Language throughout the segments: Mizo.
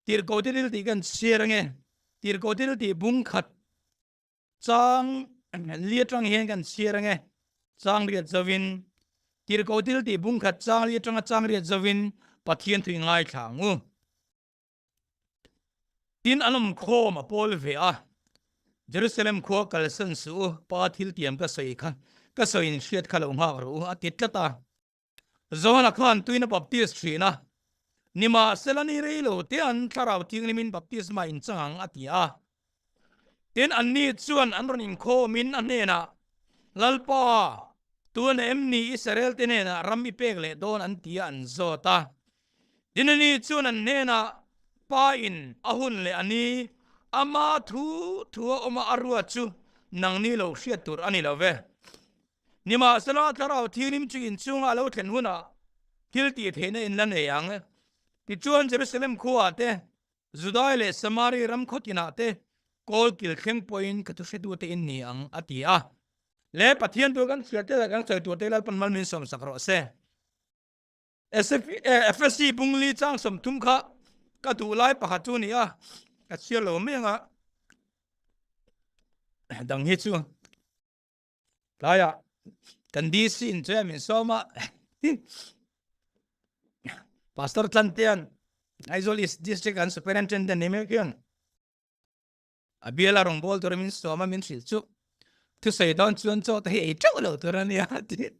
Tirhkoh te thil tih kan chhiar ange. Tirhkoh thil tih bung khat chang li atang hian kan chhiar ange. Chang riat zovin Tirhkoh thil tih bung khat chang li atanga chang riat zovin Pathian thui ngaithla ang u. Tin an awm khawm a pawl ve a, Jerusalem khua kalsan suh u, Pa thil tiam ka sawi kha, ka sawi in hriat kha lo nghak rawh u, a ti tlat a. Johana khan tuina baptist thin a, nimahsela ni rei lo te an Thlarau Thianghlimin baptisma in chang ang, a ti a. Tin anni chuan an rawn inkhawmin a hnenah, Lalpa, tuna em ni Israel te hnenah ram i pek leh dawn an ti a an zawt a. Dinani chuan an hnenah, Pa in a hun leh a ni, ama thu thu a awm a a ruat chu nangni lo hriat tur a ni lo ve. Nimahsela Thlarau Thianghlim chu inchhunga a lo thlen hunah thil tih theihna in la nei ang. Tichuan Jerusalem khuaah te, Judai leh Samari ram khaw tinah te kawl kil thleng pawhin ka thuhretute in ni ang, a ti a. Le Pathian tur kan hriat te leh kan sawi tur te Lalpan mal min sawmsak rawh se. FSC Bungli chang 30 kha ka duh lai pakhat chu ni a, ka chhiar lo mai anga dang hi chu tlaiah kan DC in chuan min sawm a Pastor Tlantean Aizawl East District an Superintendent ni mek hian A biala rawngbâwl tura min sawm a, min hrilh chu thusawi dawn chuan chaw te hi ei teuh lo tur a nia tih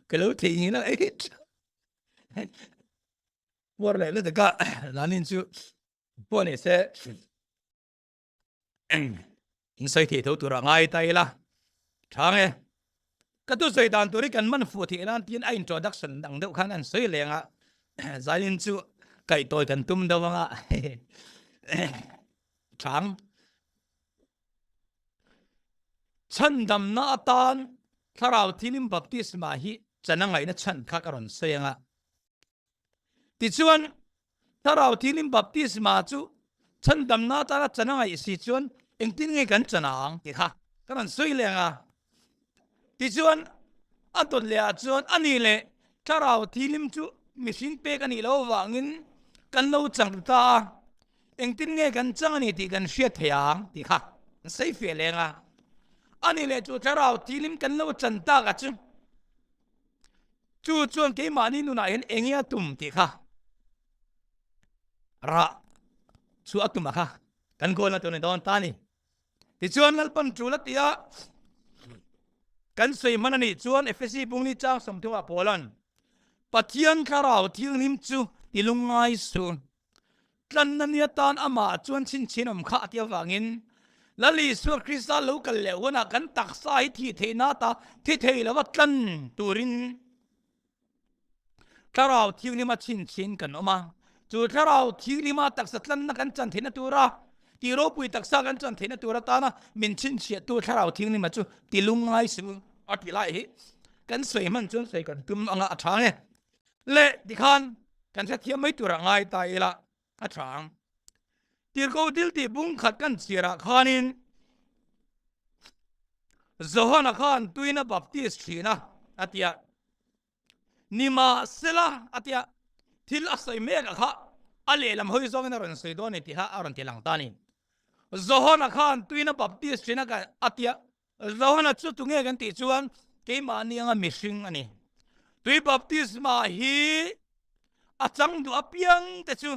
ka lo theih ngin a, ei teuh. Puar leh lutuk a, nanin chu pawh ni se in sawi thei tho tura ngai ta ila. Thang e, ka thusawi dan tur hi kan man fuh theih nan tiin a introduction dang deuh khan an sawi leng a, zanin chu kaihtawi kan tum deuh anga. Chang. Chhandamna atan Thlarau Thilim Baptisma hi chan a ngaihna chhan kha ka rawn sawi ang a. Tichuan, Thlarau Thilim Baptisma chu chhandamna atana chan a ngaih si chuan engtin nge kan chan ang tih kha ka rawn sawi leh ang a. Tichuan, a dawt leh ah chuan a ni leh Thlarau Thilim chu mihring pek a nih loh avangin kan lo chang ta a. Engtin nge kan chang a ni tih kan hriat thei ang tih kha an sawi fiah leng a. A ni leh chu Thlarau Thilim kan lo chan tak a chu chu chuan keimahni nunah hian eng nge a tum tih kha rah chu a tum a kha kan goal na tur ni dawn ta a ni. Tichuan Lalpan tul a ti a, kan sawi hman a nih chuan Efesi bungli chang 30 ah Paula'n Pathian Thlarau Thianghlim chu ti lungngai suh. Tlanna ni atan amah chuan chhinchhin awm kha a ti avangin Lal Isua Krista lo kal leh hunah kan taksa hi thih theihna ata thi thei lova tlan turin Thlarau Thianghlim-a chhinchhin kan awm a. Chu Thlarau Thianghlim-a taksa tlanna kan chan theihna tura ti ropui taksa kan chan theihna tur atana min chhinchhiahtu Thlarau Thianghlim-a chu ti lungngai suh a ti lai hi kan sawi hman chuan sawi kan tum anga a tha nge. Leh tikhan kan hrethiam mai turah ngai ta ila a tha ang. Tirhkoh dil tih bung khat kan chhiarah khanin Johana khan tuina baptist thin a a ti a. Nimahsela a ti a, thil a sawi mek a kha a lehlam hawi zawngin a rawn sawi dawn a ni tih kha a rawn ti lang ta a ni. Johana khan tuina baptist thin a a ti a, Johana chu tunge kan tih chuan keimahni anga mihring a ni. Tui baptisma hi a chang duh apiang te chu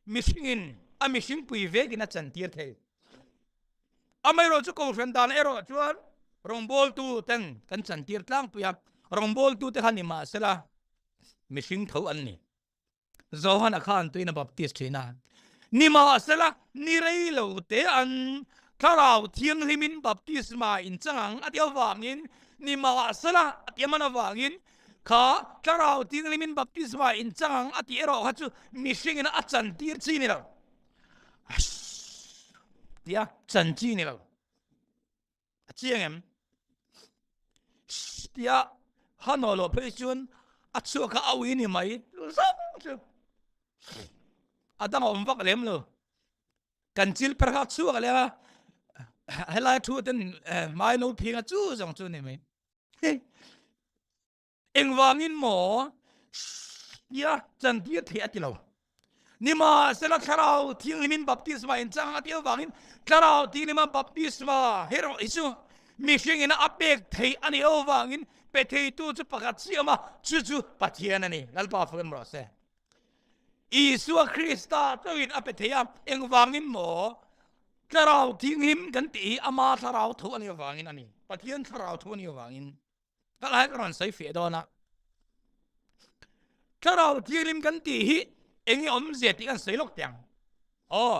mihringin a mihring pui vekin a chantir thei. Amaherawh chu kohhran dan erawh chuan rawngbawltu ten kan chantir tlangpui a, rawngbawltu te kha ni mahsela mihring tho an ni. Johana khan tuin a baptist thin a. Nimahsela, ni rei lo te an Thlarau Thianghlimin baptisma in chang ang a ti avangin, nimahsela a ti aman avangin, kha Thlarau Thianghlimin baptisma in chang ang a tih erawh kha chu mihringin a chantir chi ni lo. Tia chan chi ni lo. A chiang em? Tia ha naw loh phei chuan a chhuak kha a ui ni mai zawng chu a dang a awm vak lem lo. Kan chil per kha a chhuak lem a, helai thu ten hmai no phing a chu zawng chu ni mai. Engvangin maw tia chantir theih a ti lo. Nimahsela Thlarau Thianghlimin baptisma in chang a tih avangin Thlarau Thianghlima baptisma erawh hi chu mihringin a pek theih a nih avangin pe theitu chu pakhat chiah awm a, chu chu Pathian a ni. Lalpa fakin rawh se. Isua Krista chauhin a pe thei a, engvangin maw Thlarau Thianghlim kan tih hi ama Thlarau tho a nih avangin a ni. Pathian Thlarau tho a nih avangin. Ka lai ka rawn sawi fiah dawn a. Thlarau Thianghlim kan tih hi eng nge awmzia tih kan sawi lawk teh ang. Aw.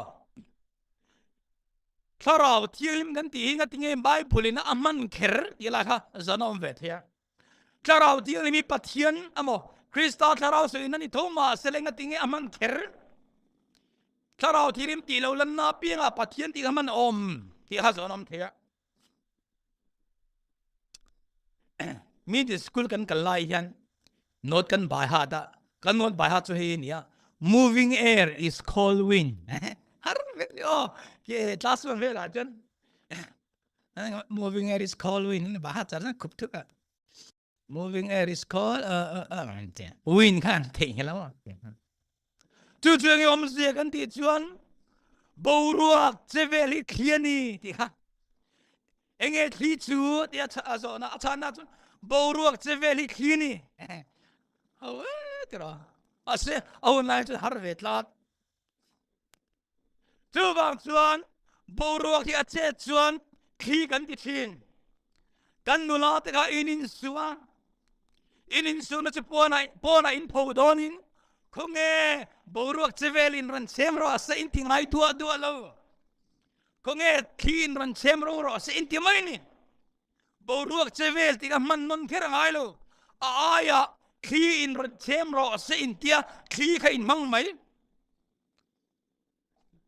Thlarau Thianghlim kan tih hi ngatinge Bible in a hman kher tih lai kha zan a awm ve thei a. Thlarau Thianghlim hi Pathian emaw Krista Thlarau sawiin a ni tho mahse le ngatinge a hman kher. Thlarau Thianghlim tih lo lanna apiangah Pathian tih kha hman awm tih kha zawn a awm thei a. Middle school kan kal lai hian note kan bai hat a, kan note bai hat chu hei a ni a, moving air is called wind. Har vel ni aw, ke class one velah chuan moving air is called wind bai hat char chuan khup thuk a. Moving air is called uh, uh, uh, wind khan theih nge lo. Chu chu nge om zia kan ti chuan boruak chevel hi thli ani ti kha. Enge thli chu ti a cha zo na a cha na chu boruak chevel hi thli ni. Ho e ti ra. A se a hun lai chu har ve tlat. Chuvang chuan boruak hi a chet chuan thli kan ti thin. Kan nula te kha in insu a, in insuna chu pawnah pawnah in pho dawnin khawnge boruak chevel in rawn chhem rawh se in ti ngai duah duah lo. Khawnge thli in rawn chhem ro rawh se in ti mai ni. Boruak chevel tih kha hman nawn kher a ngai lo. A aiah thli in rawn chhem rawh se in tia thli kha in hmang mai.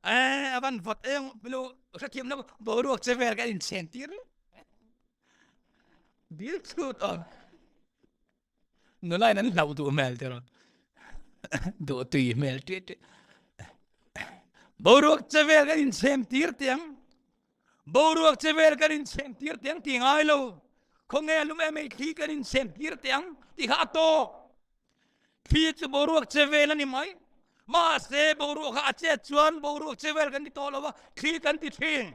Eh, avan vawt eng milo hrethiam lo boruak chevel kan inchen tir. Dil chut on. Nula in an hlauh duh hmel tiraw. Duh tui hmel ṭi ṭi. Boruak chevel kan inchhem tir tiang. Boruak chevel kan inchhem tir tiang ti ngai lo. Khawnge lum em ei thli kan inchhem tir tiang ti kha a tawk. Thli chu boruak chevel a ni mai. Mahse boruak kha a chet chuan boruak chevel kan ti tawh lo a, thli kan ti thin.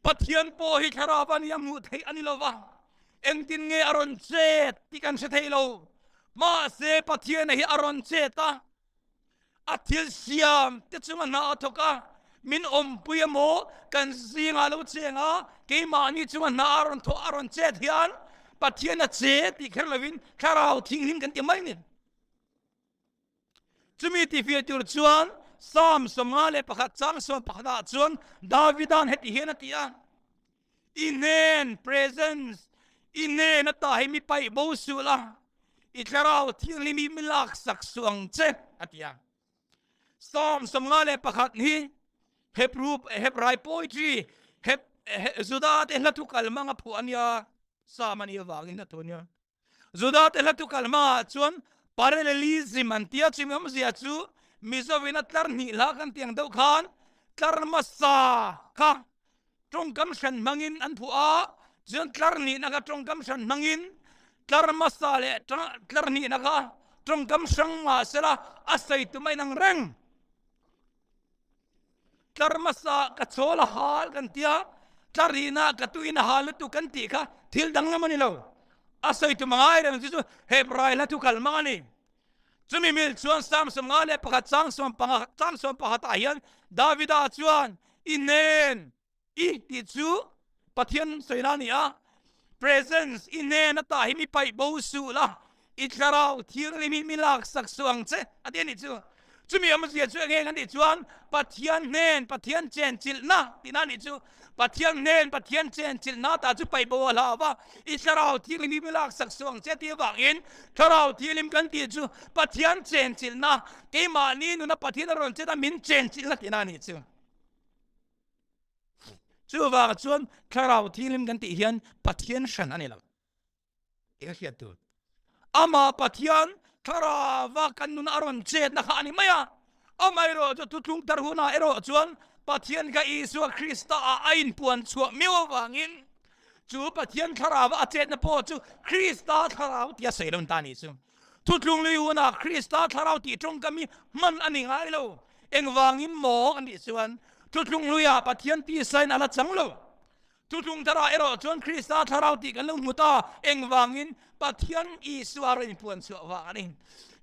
Pathian pawh hi thlarau a nia hmuh theih a ni lo va, engtin nge a rawn chet tih kan hre thei lo. Mahse Pathiana hi a rawn chet a, a thil siam te chunga hna a thawk a, min awmpui emaw kan zingah lo cheng a, keimahni chunga hna a rawn thawh a rawn chet hian Pathian a che tih kher lovin thlarau thinghlim kan ti mai a ni. Chumi tihfiah tur chuan Psalm 51 chang 11 ah chuan Davida'n heti hian a ti a, I hnen, presence, i hnen ata hi mi paih bo suh la, i thlarau thianghlim hi mi laksak suh ang che, a ti a. Psalm 51 hi Hebrew, Hebrai poetry, Heb, Juda te hla thu kal hmang a phuah a nia, Psalm a nih avangin a thu a nia. Juda te hla tukal hmaah chuan parallelism an tia chumi awmzia chu Mizovin a tlar hnih hla kan tih ang deuh khan tlar hmasa kha tawngkam hran hmangin an phuah a, chuan tlar hnihna kha tawngkam hran hmangin tlar hmasa leh tlar hnihna kha tawngkam hrang mahsela a sawi tum a inang reng. Tlar hmasa ka chawl a hal kan tia, tlar rihna ka tuin a hal lutuk kan tih kha thil danglam a ni lo. A sawi tum a ngai reng chu chu Hebrai hla thu kal hmang a ni. Chumi mil chuan Psalm 51 chang 15 chang 11 ah hian Davida chuan i hnen I tih chu Pathian sawina a ni a, presence i hnen ata hi mi paih bo suh la, i thlarau thianghlim hi mi laksak suh ang che a ti a nih chu. Chumi awmzia chu eng eng a nih chuan Pathian hnen Pathian chenchilhna tihna a nih chu. Pathian hnen Pathian chenchilhna ata chu paih bo a hlau va, i thlarau thianghlim hi mi laksak suh ang che tih avangin thlarau thianghlim kan tih chu Pathian chenchilhna, keimahni nuna Pathian a rawn chet a min chenchilhna tihna a nih chu. Chuvang chuan thlarau thianghlim kan tih hian Pathian hran a ni lo. Tih ka hriat tur. Amah Pathian thlarauva kan nuna a rawn chetna kha a ni mai a. Amaherawh chu thuthlung thar hunah erawh chuan Pathian kha Isua Krista ah a inpuan chhuah miau avangin chu Pathian thlarauva a chetna pawh chu Krista thlarau tia sawi lo ta a nih chu. Thuthlung lui hunah Krista thlarau tih tawngkam hi hman a ni ngai lo. Engvangin maw a nih chuan thuthlung luiah Pathian tisain a la chang lo. Thuthlung tharah erawh chuan Krista thlarau tih kan lo hmu ta. Engvangin? Pathian Isua rawn inpuan chhuah vang a ni.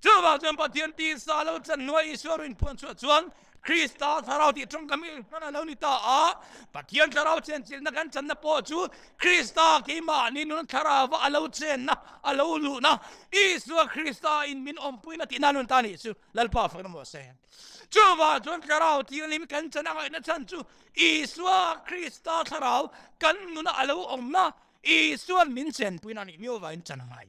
Chuvang chuan Pathian tisa lo chan hnuai Isua rawn inpuan chhuah chuan Krista thlarau tih tawngkam hi hman a lo ni ta a. Pathian thlarau chenchilhna kan channa pawh chu Krista keimahni nun thlarauva a lo chenna, a lo luhna, Isua Krista in min awmpuina tihna nun ta nih chu Lalpa fakna maw se. Chuvang chuan thlarau thianghlim kan chan a ngaihna chhan chu Isua Krista thlarau kan nuna a lo awmna Isuan min chenpuina nih miau vangin chan a ngai.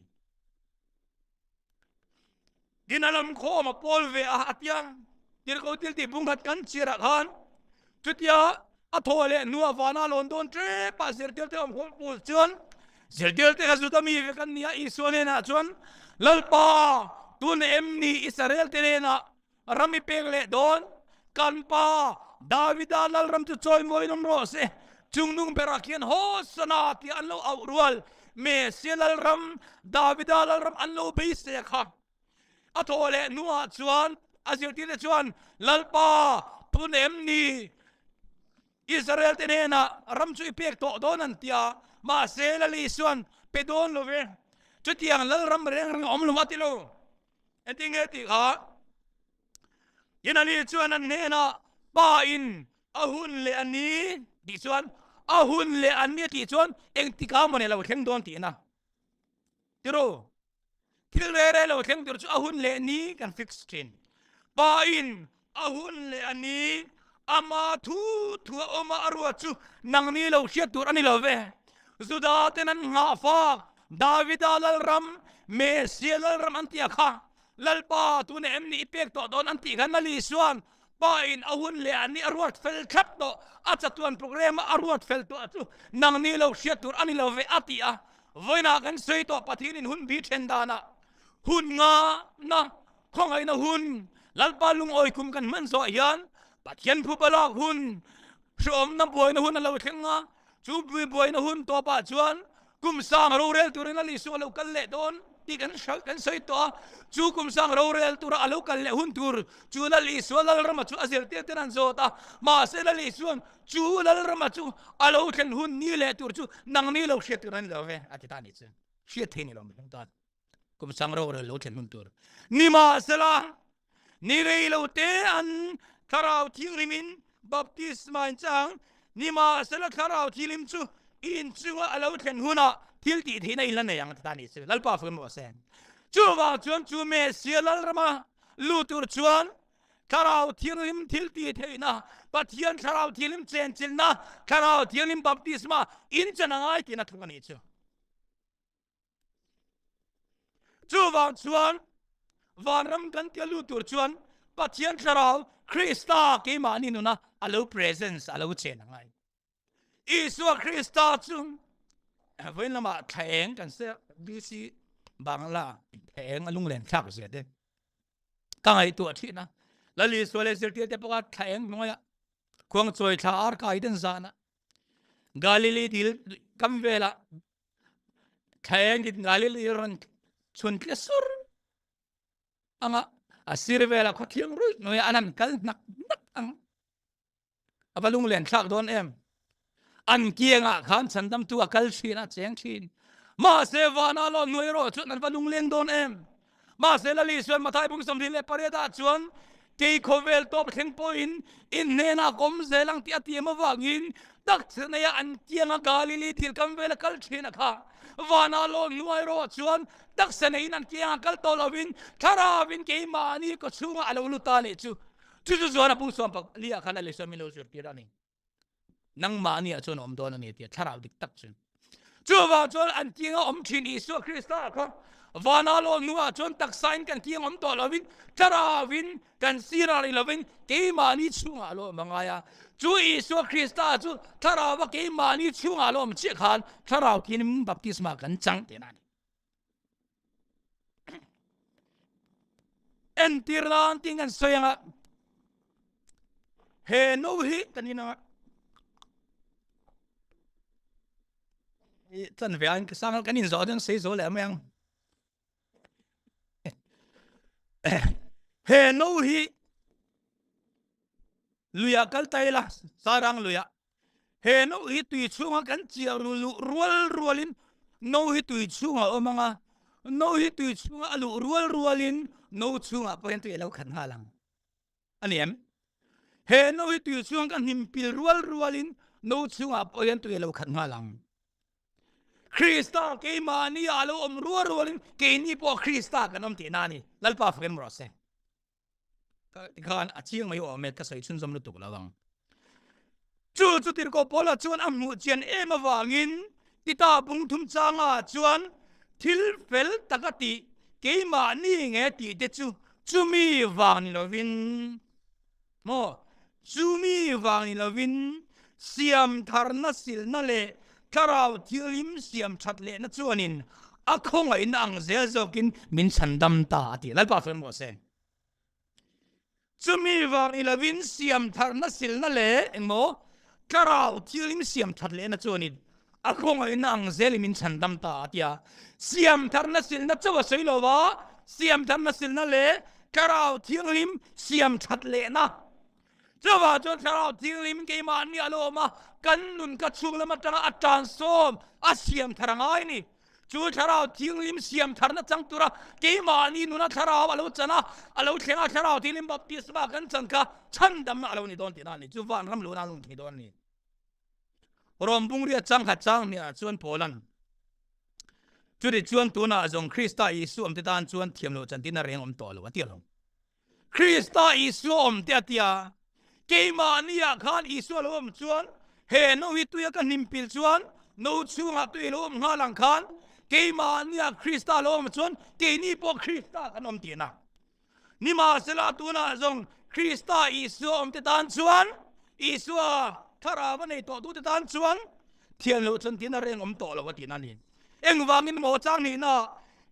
Tin a lam khawm a pawl ve a, a tia tirhkoh thil tih bungkhat kan chhiarah khan chutia a thaw leh hnuah vana lawn dawn tep a zirtirte awm khawm pawl chuan zirtirte kha Juda mi vek an ni a, Isua hnenah chuan Lalpa tun em ni Israel te hnenah ram i pek leh dawn? Kan pa Davida lalram chu chawimawiin awm rawh se, chungnung berah khian Hosana tih an lo auh rual, Mesia lalram, Davida lalram an lo beisei kha. A thawh leh hnuah chuan a zirtirte chuan, Lalpa, tun em ni? Israel te hnenah ram chu i pek tawh dawn an ti a, mahse Lal Isuan pe dawn lo ve. Chutiang lalram reng reng a awm lo a ti lo. Engtin nge tih kha? Tin ani chuan an hnenah, Pa in a hun leh a ni tih chuan, a hun leh a ni tih chuan engtikah maw ni lo thleng dawn tihna. Tiro, thil re re lo thleng tur chu a hun leh ni kan fix thin. Pa in a hun leh a ni, ama thu thu a awm a, a ruat chu nangni lo hriat tur a ni lo ve. Juda ten an nghah fak, Davida lalram, Mesia lalram an tih a kha. Lalpa, tuna em ni i pek tawh dawn an tih khan Lali chuan Pa in a hun leh a ni a ruat fel thlap tawh, a chatuan programme a ruat fel tawh chu nangni lo hriat tur a ni lo ve a ti a. Vawiinah kan sawi tawh Pathian in hun bi then danah hun nga na khawngaihna hun Lalpa lungawi kum kan hman zawh hian Pathian phupa lak hun Hreawmna buaina hun a lo thleng a, chu buaina hun tawpah chuan kum sang rorel turin a Isua a lo kal leh dawn tih kan kan sawi tawh a. Chu kum sang rorel tura a lo kal leh hun tur chu Lal Isua Lalrama chu a zirtir ten an zawt a. Mahse Lal Isua'n chu Lalrama chu a lo thlen hun ni leh tur chu nangni lo hriat tur a ni lo ve a ti ta a nih chu. Hriat thei ni lo mihring tan. Kum sang rorel lo thlen hun tur. Nimahsela, ni rei lo te an Thlarau Thianghlimin baptisma in chang, nimahsela Thlarau Thianghlim chu in chunga a lo thlen hunah thil tih theihna in la nei ang a ti ta a nih chu. Lalpa fak maw se. Chuvang chuan chu Mesia Lalrama lut tur chuan Thlarau Thianghlim thil tih theihna, Pathian Thlarau Thianghlim chenchilhna, Thlarau Thianghlim baptisma in chan a ngai tihna thung a nih chu. Chuvang chuan vanram kan tia lut tur chuan Pathian Thlarau Krista keimahni nuna a lo presence a lo chen a ngai. Isua Krista chu vawiin lamah thla eng kan se BC Bangla thla eng a lunglen thlak zia te ka ngaihtuah thin a. Lal Isua leh zirtirte pawh kha thla eng hnuaiah khuangchawi thla ar kai den zana Galili dil kam velah Thlaeng in Galili rawn chhun tle sur anga a sir vela khaw thiang ruih hnuaiah an han kal hnak hnak ang. A va lunglen thlak dawn em. An kiangah khan chhandamtu a kal thin a cheng thin. Mahse vana law hnuai erawh chuan an va lungleng dawn em. Mahse Lali chuan Mathai bung 28 ah chuan kei khawvel tawp thleng pawhin in hnenah ka awm zel ang tih a tiam avangin takchhneia an kianga Galili thil kam vela kal thin a kha. Vana lawn hnuai erawh chuan taksa neiin an kianga kal tawh lovin Thlarauin keimahni kawchhungah a lo lut ta leh chu. Chu chu chuan a bung suam pakhat khan Lali chuan min lo zirtir a ni. Nangmahni ah chuan a awm dawn a ni tia thlarau dik tak chu. Chuvang chuan an kianga awm thin Isua Krista kha vana lawn hnuah chuan taksain kan kiang awm tawh lovin thlarauin kan sirah rih lovin keimahni chhungah a lo awm a ngai a. Chu Isua Krista chu thlarauva keimahni chhungah a lo awm chiah khan thlarau thianghlim baptisma kan chang tihna a ni. Entir nan ting kan sawi anga he no hi kan in anga i chan ve an sang kan in zo den sei zo le mai ang. He no hi luiah kal ta ila, Sarang luiah. He no hi tui chhunga kan chiah luh rual rualin no hi tui chhungah a awm ang a, no hi tui chhunga a luh rual rualin no chhungah pawh hian tui a lo khat nghal ang. A ni em? He no hi tui chhunga kan hnim pil rual rualin no chhungah pawh hian tui a lo khat nghal ang. Krista keimahni ah a lo awm rual rualin keini pawh Krista kan awm tihna a ni. Lalpa fakin rawh se. Tikhan a chiang mai awm e, ka sawi chhunzawm lutuk lo ang. Chu chu tirhkoh Paula chuan a hmuh chian em avangin Tita bung thum changa chuan thil fel taka tih keimahni nge tih te chu chumi vang ni lovin Maw? Chumi vang ni lovin siam tharna silna leh thlarau thianghlim siam that lehna chuanin a khawngaihna ang zel zawkin min chhandam ta a ti. Lalpa sawi maw se? Chumi vang ni lovin siam tharna silna leh engmaw thlarau thianghlim siam that lehna chuanin a khawngaihna ang zelin min chhandam ta a ti a. Siam tharna silna chauh a sawi lo va, siam tharna silna leh Thlarau Thianghlim siam that lehna. Chuvah chuan Thlarau Thianghlim keimahni a lo awm a, kan nun ka chhung lam atanga a transform, a siam thar a ngai a ni. Chu Thlarau Thianghlim siam tharna chang tura keimahni nuna Thlarau a lo chan a, a lo thleng a, Thlarau Thianghlim baptisma kan chan kha chhandamna a lo ni dawn tihna a ni. Chu vanram luhna a lo ni thei dawn a ni. Rom bungria changkhat chang hniah chuan Paulan, Chuti chuan tunah zawng Krista Isua awmte tan chuan thiam loh chantina reng awm tawh lo a ti alawm. Krista Isua awmte a ti a, keimahniah khan Isua lo awm chuan he no hi tuia ka hnim pil chuan no chhungah tui lo awm nghal ang khan keimahniah Krista lo awm chuan keini pawh Krista kan awm tihna. Nimahsela tunah zawng Krista Isua awmte tan chuan, Isua thlarau a nei tawh tute tan chuan thian loh chuan tina reng awm tawh lo a tihna a ni. Engvangin maw chang nihna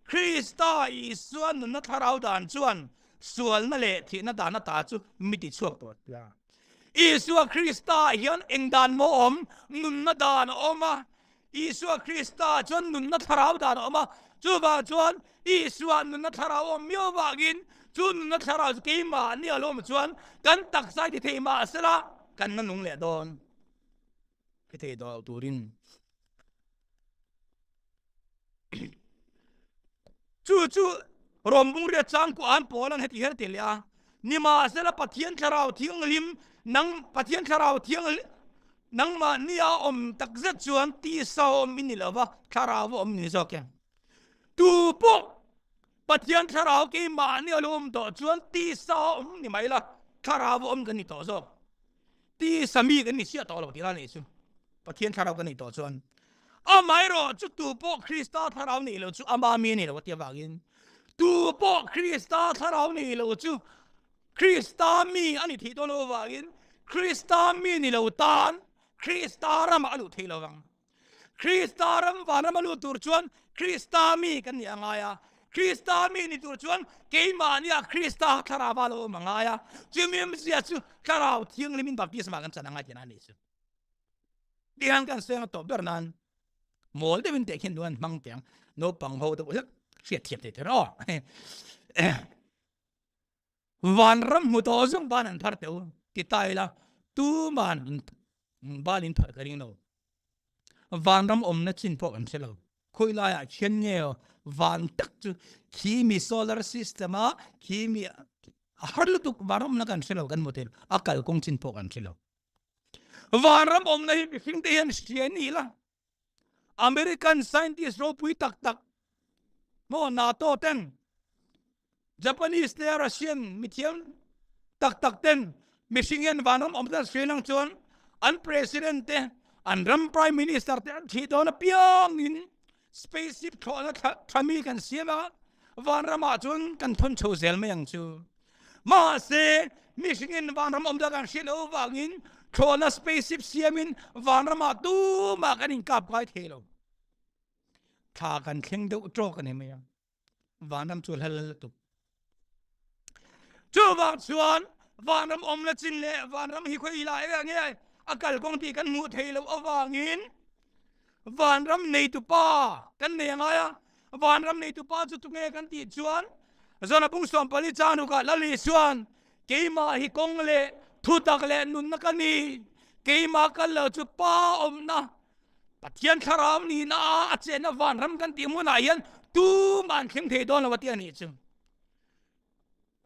Krista Isua nunna thlarau dan chuan sualna leh thihna dan ata chu mi ti chhuak tawh tia. Isua Krista hian eng dan maw awm? Nunna dan a awm a, Isua Krista chuan nunna thlarau dan a awm a, chuvang chuan Isua nunna thlarau a awm miau avangin chu nunna thlarau chu keimah ni alawm chuan kan taksa i ti thei mah sela kan la nung leh dawn i thei dawn lo turin. Chu chu Rom bungria chang ku an pawl an heti hian a ti leh a, Nimahsela Pathian Thlarau Thianghlim nang Pathian Thlarau Thianghlim nangmah nia awm tak zet chuan tisa awm i ni lo va, Thlarau awm i ni zawk e. Tu pawh Pathian Thlarau keimah nia lo awm tawh chuan tisa awm ni mai la, Thlarau awm kan ni tawh zawk. Tisa mi kan ni chiah tawh lo tih la nih chu. Pathian Thlarau kan nih tawh chuan amaherawh chu tu pawh Krista Thlarau nih lo chu ama mi a ni lo a ti avangin tu pawh Krista Thlarau nih lo chu Krista mi a ni thei dawn lo avangin Krista mi ni lo tan Krista ramah a luh thei lo vang. Krista ram vanram a lut tur chuan Krista mi kan nih a ngai a, Krista mi ni tur chuan keimahnia Krista thlarau a lo awm a ngai a, chumi awmzia chu Thlarau Thianghlimin baptisma kan chan a ngai tihna a nih chu. Tihian kan seng a tawp ber nan mawl deuhin teh khian nuan hmang teh ang, naupang ho deuh hlek hriat thiam thei thei aw. Vanram hmu tawh zawng ban an phar teh u ti ta ila tuman ban in phar ka ring lo. Vanram awmna chin pawh kan hre lo. Khawi laiah khian nge van tak chu khi mi solar system a khi mi a har lutuk vanram awmna kan hre lo kan hmu thei lo. A kalkawng chin pawh kan hre lo. Vanram awmna hi mihring te hian hria ni ila American scientist ropui tak tak maw NATO ten Japanese te Russian mithiam tak tak ten mihring hian vanram awm tan hrian ang chuan an president te an ram prime minister te an thih dawn apiangin spaceship thlawhna thami kan siam a vanramah chuan kan thawn chho zel mai ang chu. Mahse, mihringin vanram awm dan an hriat loh avangin thlawhna spaceship siamin vanramah tumah kan inkap kai thei lo. Thla kan thleng deuh tawk a ni mai a. Vanram chu hla lutuk. Chuvang chuan vanram awmna chin leh vanram hi khawi lai nge a kalkawng tih kan hmuh theih loh avangin vanram neitupa kan nei a ngai a. Vanram neitupa chu tunge kan tih chuan. Zona bung 14 chang rukah Lal Isuan, Keimah hi kawng leh thutak leh nunna ka ni, keimah kal lo chu Pa awmna, Pathian thlarau nihna a a chenna vanram kan tih hmunah hian tumah an thleng thei dawn lo a ti a nih chu.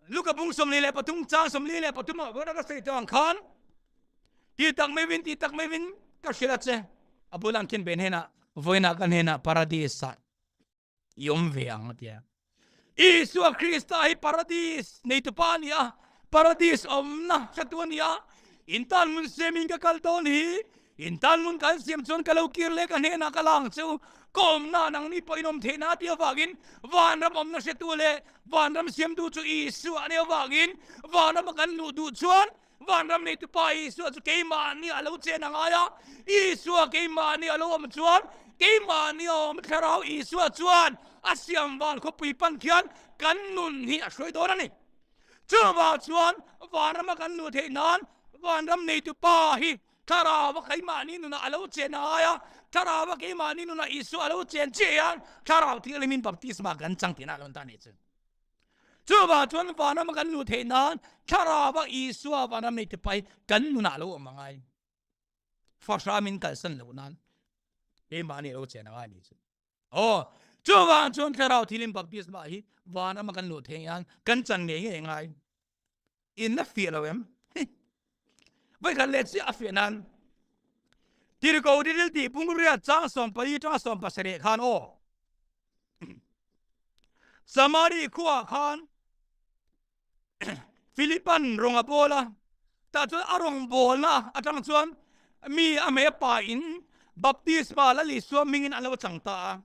Luka bung 43 chang 43 ah vawra ka sawi tawh ang khan ti tak mai vin ti tak mai vin ka hrilh a che a bulah an khin ben hnenah vawiinah ka hnenah paradis ah i awm ve ang a ti a. Isua Krista hi paradis neitupa a ni a, paradis awmna hretu a ni a, in tan hmun siamin ka kal dawn hi, in tan hmun kan siam chuan ka lo kir leh ka hnenah ka la ang che u, ka awmna nangni pawh in awm theihna a tih avangin vanram awmna hretu leh vanram siamtu chu Isua a nih avangin vanrama kan luh duh chuan Vanram neitupa Isua chu keimahni a lo chen a ngai a, Isua keimahni a lo awm chuan keimahni a awm Thlarau Isua chuan a siam van khawpui pan khian kan nun hi a hruai dawn a ni. Chuvang chuan vanrama kan luh theih nan vanram neitupa hi Thlarau a keimahni nunah a lo chen a ngai a, Thlarau a keimahni nunah Isua a lo chen chiah hian Thlarau Thianghlimin baptisma kan chang tihna a lo ni ta a nih chu. Chuvang chuan vanram kan luh theih nan Thlarau Isua vanram nei te pai kan nunah lo awm angai. Fahra min kalsan loh nan keimahni lo chen angai ni chu. Aw, chuvang chuan Thlarau thilin baptisma hi vanram kan luh theih nan kan chan ngei ngei angai. In la fiah lo em? Voi khat leh chiah a fiah nan Tirhkoh Riril tih pungriat chang 14 tanga 17 khan aw. Samari khuaah khan Philipan rawng a bawl a, tah chuan a rawng bawlna atang chuan mi a hmei a pa in baptisma Lal Isua hmingin an lo chang ta a.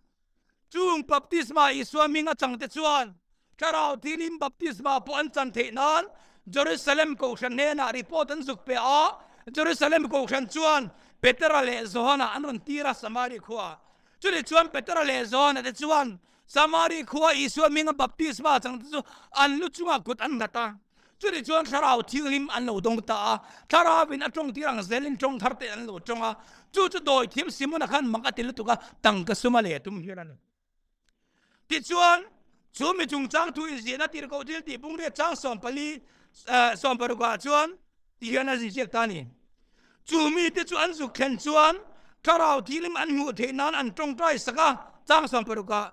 Chung baptisma Isua hming a chang te chuan Thlarau Thianghlim baptisma pawh an chan theih nan Jerusalem Kohhran hnenah report an zuk pe a, Jerusalem Kohhran chuan Petera leh Johana an rawn tir a Samari khuaah. Chutih chuan Petera leh Johana te chuan Samari khua Isua hminga baptisma chang te chu an lu chungah kut an nghat a. Chutih chuan Thlarau Thianghlim an lo dawng ta a, Thlarauin a tawng tir ang zelin tawng thar te an lo tawng a. Chu chu dawithiam Simona khan mak a ti lutuk a, tangka suma leh a tum hial a ni. Tichuan, chu mi chungchang thu inziahna tirhkoh thil tih pungriat chang 14, 16 ah chuan ti hian a ziziak ta a ni. Chu mite chu an zuk thlen chuan Thlarau Thianghlim an hmuh theih nan an tawngtai sak a, chang 16 ah.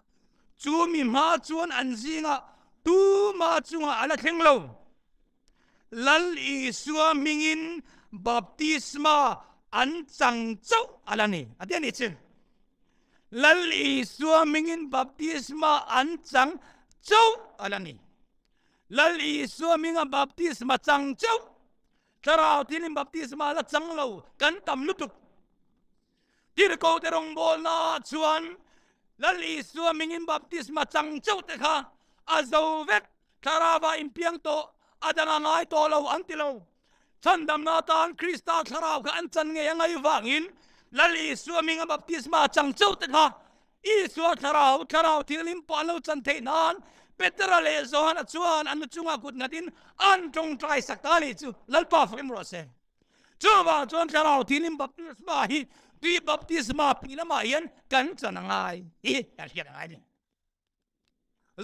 Chu mi hma chuan an zingah tuma chungah a la thleng lo. Lal Isua hmingin baptisma an chang chauh a la ni, a ti a nih chu. Lal Isua hmingin baptisma an chang chauh a la ni. Lal Isua hminga baptisma chang chauh, Thlarau Thianghlim baptisma la chang lo kan tam lutuk. Tirhkoh te rawngbawlna ah chuan Lal Isua hmingin baptisma chang chauh te kha a zo vek, Thlarauah inpiang tawh, a dang a ngai tawh lo an ti lo. Chhandamna atan Krista Thlarau kha an chan ngei a ngai vangin Lal Isua hminga baptisma chang chauh te kha Isua Thlarau, Thlarau Thianghlim pawh an lo chan theih nan Petera leh Johana chuan an lu chungah kut nghatin an tawngtai sak ta a nih chu. Lalpa fakim rawh se. Chuvang chuan Thlarau Thianghlim baptisma hi tui baptisma piah lamah hian kan chan a ngai hi kan hriat a ngai a ni.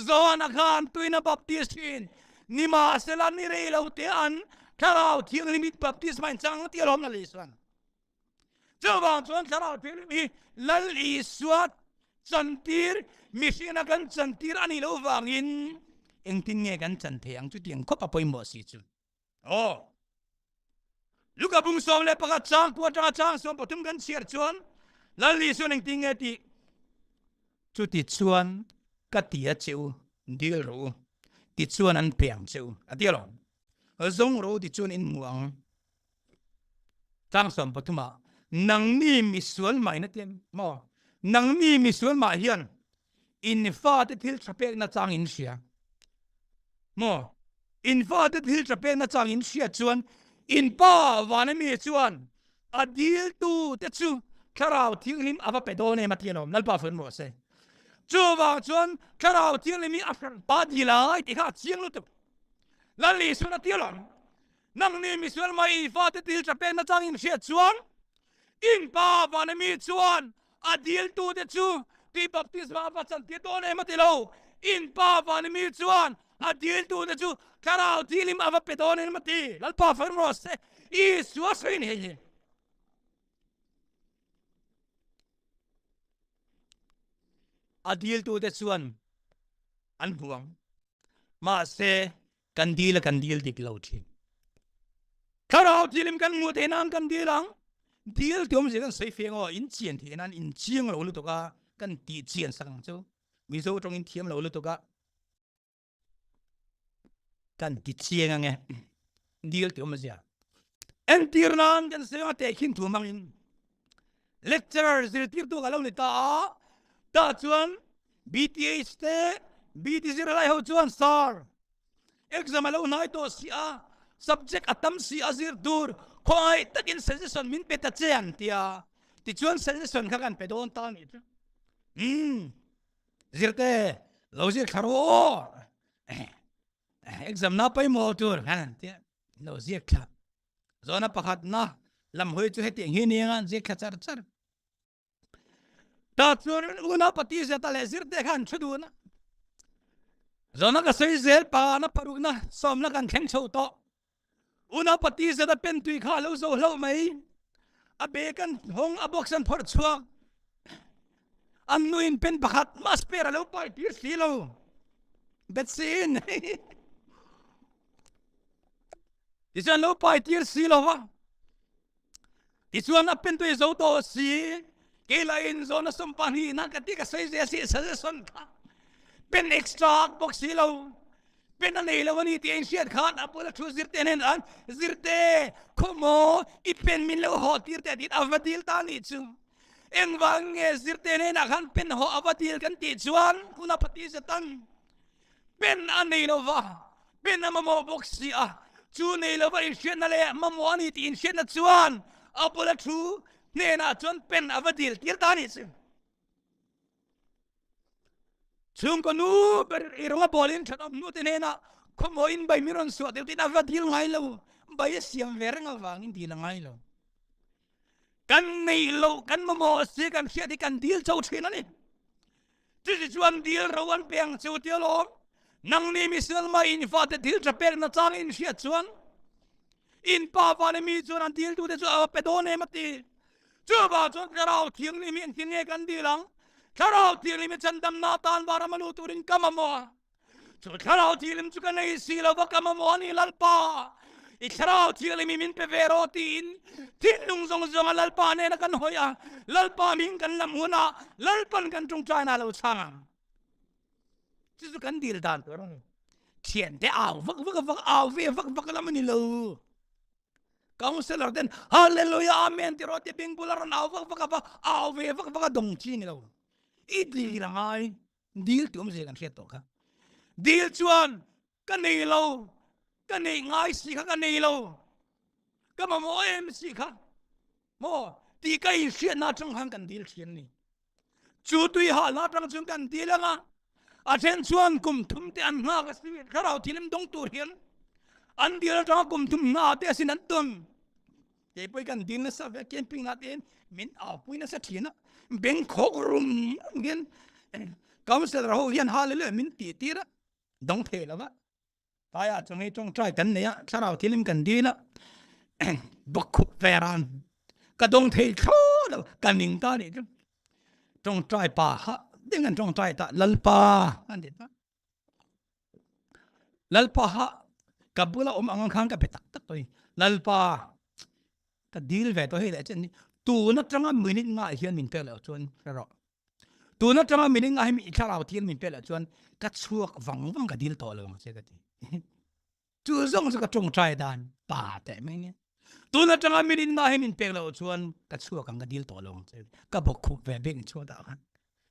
Johana khan tuina baptist thin nimahsela ni rei lo te an Thlarau Thianghlim hi baptisma in chang tih alawm Lal Isuan. Chuvang chuan Thlarau Thianghlim hi Lal Isua chantir mihringa kan chantir a nih loh vangin engtin nge kan chan thei ang chutiang khawp a pawimawh si chu. Aw. Luka bung 11 chang kua atanga chang 13 kan chhiar chuan Lal Isuan engtin nge tih chuti chuan ka ti a che u dil rawh u ti chuan an pe ang che u a ti alawm. Zawng rawh u ti chuan in hmu ang. Chang 13 ah nangni misual mah in a ti maw nangni misual mah hian in fate thil tha pekna chang in hria maw in fate thil tha pekna chang in hria chuan in pa vana mi chuan a dil tu te chu thlarau thianghlim a va pe dawn em a ti alawm lalpa fun rawh se chuvang chuan thlarau thianghlim hi a hran pa dil ai tih kha a chiang lutuk Lal Isuan a ti alawm Nangni misual mai i fate thil tha pekna chang in hriat chuan in pa vana mi chuan a diltute chu tui baptisma a va chantir dawn em a ti lo. In pa vana mi chuan A diltute chu Thlarau Thianghlim a va pe dawn em a ti. Lalpa fak rawh se, Isua sawi a ni hei hi. A diltute chuan an hmu ang. Mahse, kan dil a kan dil dik lo thin. Thlarau Thianghlim kan hmuh theih nan kan dil ang. Dil ti awmzia kan sawi feng aw, in chian theih nan in chiang lo lutuk a, kan tih chian sak ang chu. Mizo tawngin thiam lo lutuk a. Kan ti chiang ange. Dil ti awmzia. Entir nan kan sawi anga tehkhin thu hmangin lecturer zirtirtu ka lo ni ta a, tah chuan BTH te BT zirlai ho chuan sir exam a lo hnai tawh si a, subject a tam si a zir tur khawngaih takin suggestion min pe ta che an ti a, tichuan suggestion kha kan pe dawn ta a nih chu. Umm zirte lo zir thla rawh aw exam na pawimawh tur khan an ti a, lo ziak thla. Zawhna pakhatna lam hawi chu hetiang hi nia an ziak thla char char. Ta chuan unau pati zeta leh zirte kha an thu dun a. Zawhna ka sawi zel pangana parukna sawmna kan thleng chho tawh. Unau pati zeta pen tui kha a lo zo hlauh mai. A bag an hawng a box an phawrh chhuak. An nuin pen pakhat mah spare a lo pai tir si lo. Betsin. Tichuan lo pai tir si lo va. Tichuan a pen tui zo tawh si. Kei lahin zawhna 25 na ka ti ka sawi zel si suggestion kha. Pen extra bawk si lo. Pen a nei lo a ni tih a inhriat khan a bula thu zirte nen an zirte khawmaw i pen min lo haw tir teh tiin a va dil ta nih chu. Engvang nge zirte hnenah khan pen haw a va dil kan tih chuan hun a pati zetan Pen a nei lo va, pen a mamawh bawk si a, chu nei lo va inhriatna leh mamawh a ni tih inhriatna chuan a bula thu hnenah chuan pen a va dil tir ta a nih chu. Chhungkaw nu ber i rawnga bawlin thenawm nute hnenah khawmawhin bai min rawn suah deuh tiin a va dil ngai lo, bai a siam ve reng avangin dil a ngai lo. Kan nei lo, kan mamawh si kan hriat hi kan dil cho thin a ni. Chuti chuan dil ro an pe ang cheu tia lawm. Nangni misual mai in fate thil tha pek na chang in hriat chuan in pa vana mi chuan an dil tute chu a va pe dawn em a ti. Chuvang chuan Thlarau Thianghlim hi engtin nge kan dil ang? Thlarau Thianghlim hi chandamna atan vanram a luh turin ka mamawh a. Chu Thlarau Thianghlim chu ka nei si lo va, ka mamawh a ni Lalpa, i Thlarau Thianghlim hi min pe ve rawh tiin thinlung zawng zawnga Lalpa nena kan hawi a, Lalpa hming kan lam hunah Lalpan kan tawngtaina a lo chhang ang. Chu chu kan dil dan tur a ni. Thiante au vak vak vak au ve vak vak lam a ni lo. Counselor ten Hallelujah Amen ti rawh ti bing bula rawn au vak vak a va au ve vak vak a dawng chi a ni lo. I dil a ngai. Dil tih awmzia kan hriat tawh kha. Dil chuan ka nei lo, ka neih ngai si kha ka nei lo, ka mamawh em si kha maw tih ka inhriatna atang khan kan dil thin a ni. Chu tui hahna atang chuan kan dil ang a, a then chuan kum thum te an nghak a si, thlarau thilim dawng tur hian an dil atanga kum thum hna te asin an tawn. Kei pawh kan dil nasa ve camping na te min au pui nasa thin a beng khawk rum rum hian councillor ho hian hallelujah min tih tir a dawng thei lo va taia chungi tawngtai kan nei a thlarau thilim kan dil a bawkkhup ve ran ka dawng thei thlawh lo ka ning ta nih chu tawngtai pa kha ding an tawngtai ta lalpa an ti ta Lalpa ha ka bula awm ang khan ka be tak tak tawh Lalpa ka dil ve tawh hei leh chen ni tun atanga minute nga hian min pek loh chuan hre rawh tun atanga minute nga hi i thlarau thian min pek loh chuan ka chhuak vang vang ka dil tawh lo ang che ka ti Chu zawng chu ka tawngtai dan pa teh mai nia. Tun atanga min in hi min pek loh chuan ka chhuak ang ka dil tawh lo ang che. Ka bawk khup ve bik in chhuat ah khan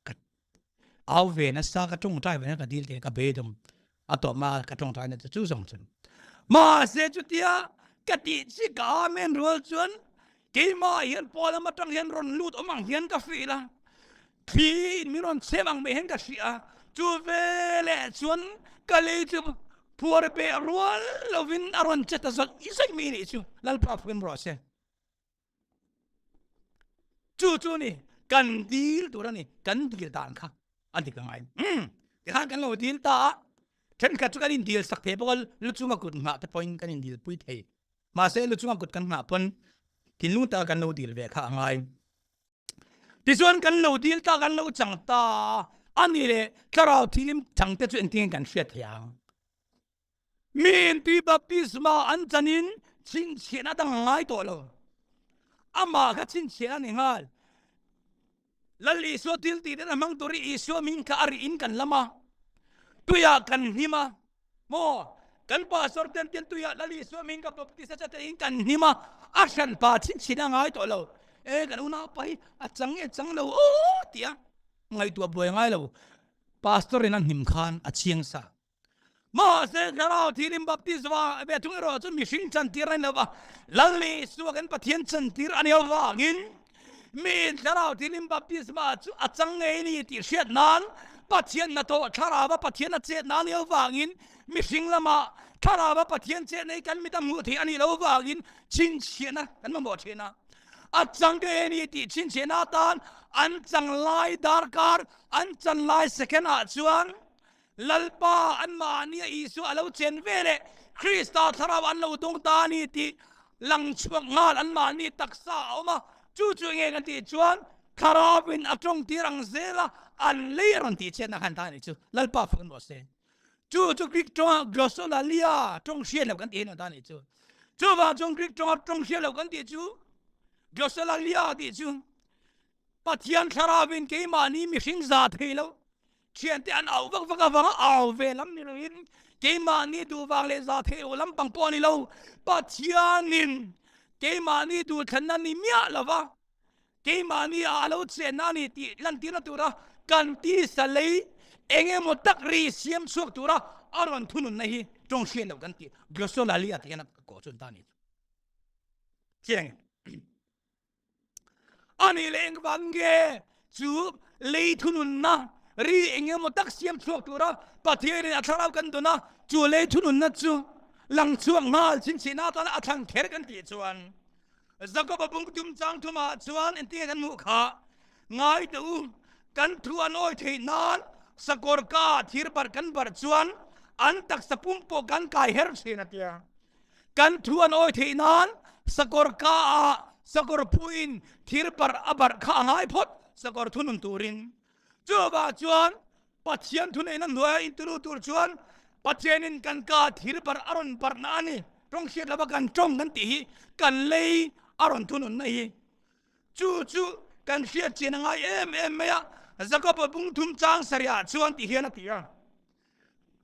ka au ve nasa ka tawngtai ve na ka dil te ka beidawng a tawp ma ka tawngtai na chu zawng chu. Mahse chutia ka tih chi ka amen rual chuan keimah hian pawl lam atang hian rawn lut awm ang hian ka feel a. Thli in min rawn chhem ang mai hian ka hria a, chu veleh chuan ka lei chu phuar beh rual lovin a rawn che ta zawih zawih mai nih chu Lalpa fuin rawh se. Chu chu ni kan dil tur a ni, kan dil dan kha a dik a ngai. Tikhan kan lo dil ta a. Thenkhat chu kan indil sak thei bawk a, lu chunga kut nghah te pawhin kan indil pui thei. Mahse lu chunga kut kan nghah pawn thinlung taka kan lo dil ve kha a ngai. Tichuan kan lo dil ta, kan lo chang ta a ni leh thlarau thilim chang te chu engtin kan hriat thei ang? Miin tui baptisma an chanin chhinchhiahna dang a ngai tawh lo. Amah kha chhinchhiahna a ni nghal. Lal Isua thil tih ten a hmang tur hi Isua hming kha a rih in kan lam a, tuiah kan hnim a, maw? Kan pastor ten ten tuiah Lal Isua hming ka baptisa che te in kan hnim a, a hranpa chhinchhiahna a ngai tawh lo. E kan unaupa hi a chang e chang lo aw tia ngaihtuah buai ngai lo. Pastor in a hnim khan a chiang sa. Mahse, Thlarau Thianghlim baptisma ve thung erawh chu mihring chantir a ni lo va, Lal Isua kan Pathian chantir a nih avangin miin Thlarau Thianghlim baptisma chu a chang ngei ni tih hriat nan Pathian hnathawh Thlarauva Pathian a chet na nih avangin mihring lama Thlarauva Pathian chetna hi kan mit a hmuh theih a nih loh avangin chhinchhiahna kan mamawh thin a. A chang ngei ni tih chhinchhiahna atan an chang lai darkar, an chan lai second ah chuan Lalpa anmahnia Isua a lo chen ve leh Krista thlarau an lo dawng ta a ni tih lang chhuak nghal anmahni taksa a awm a, chu chu enge kan tih chuan thlarauin a tawng tir ang zel a, an lei a rawn tih chhiatna khan ta a nih chu. Lalpa fak an rawh se. Chu chu Greek tawnga glossolalia tawng hriat loh kan tih hian a ta a nih chu. Chuvang chuan Greek tawnga tawng hriat loh kan tih chu glossolalia tih chu Pathian thlarauin keimahni mihring za thei lo thiante an auh vak vak avanga au ve lam ni loin keimahni duh vang leh za thei lo lampang pawh a ni lo. Pathianin keimahni duh thlenna ni miah lova keimahni ah a lo chenna a ni tih lantirna tura kan tisa lei eng emaw tak ri siam chhuak tura a rawn thununna hi tawng hriat loh kan tih Glossolalia tih hian a kawh chu an ta a ni. Chiang. A nih leh engvang nge chu lei thununna ri eng emaw tak siam chhuak tura Pathianin a thlarau kan dawn a, chu lei thununna chu lang chhuak nghal chhinchhihna atana a thlang kher kan tih chuan Jakoba bung tum chang thumah chuan engtinge kan hmuh kha? Ngai teh u, kan thu an awi theih nan sakawr ka thir barh kan barh chuan an taksa pum pawh kan kai her thin a tia. Kan thu an awi theih nan sakawr ka ah sakawr phuin thir barh a barh kha a ngai phawt sakawr thunun turin. Chuvah chuan Pathian thuneihna hnuaia intiru tur chuan Pathianin kan ka thir barh a rawn barhna a ni. Tawng hriat lova kan tawng kan tih hi kan lei a rawn thununna hi. Chu chu kan hriat chian a ngai em em mai a, Jakob-a bung thum chang sarihah chuan ti hian a ti a.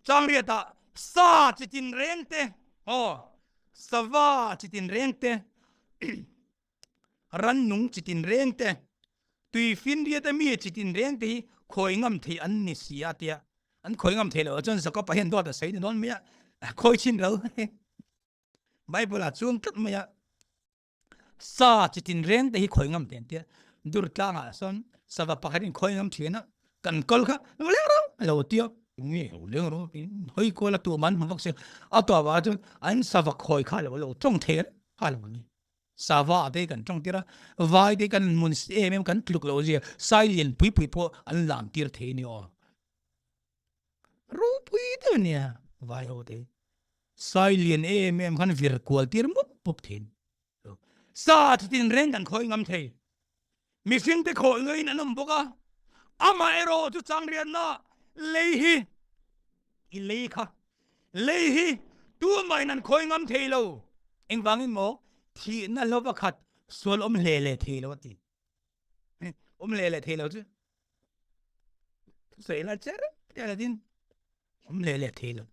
Changriatah sa chi tinreng te, aw, sava chi tinreng te, rannung chi tinreng te, tuifinriat a mi chi tinreng te hi khawi ngam thei an ni si a tia. An khawi ngam thei loh chuan Jakob-a hian dawt a sawi ni dawn mai a, khawi chhin ro. Bible-ah chuang tlat mai a. Sa chi tinreng te hi khawi ngam te an tia. Dur tlangah sawn sava pakhat in khawi ngam thin a, kan kal kha lo leng ro a lo tia, nge lo leng ro tiin hawi kual a tuam an hmu vak si. A tuah vang chuan an sava khawi kha lo lo tawng thei reng kha lo ni. Sava te kan tawng tir a, vai te kan mun em em kan tluk lo zia sai lian pui pui pawh an lam tir thei a ni aw. Ropui deuh ania vai ho te sai lian em em khan vir kual tir mup mup thin sa chutin reng kan khawi ngam thei mihring te khawi ngaiin an awm bawk a amah erawh chu changriatna lei hi i lei kha lei hi tumahin an khawi ngam thei lo engvangin maw thihna hlova khat sual awm hle leh thei lo a ti awm leh leh thei lo chu sawi la cher cher tin awm leh leh thei lo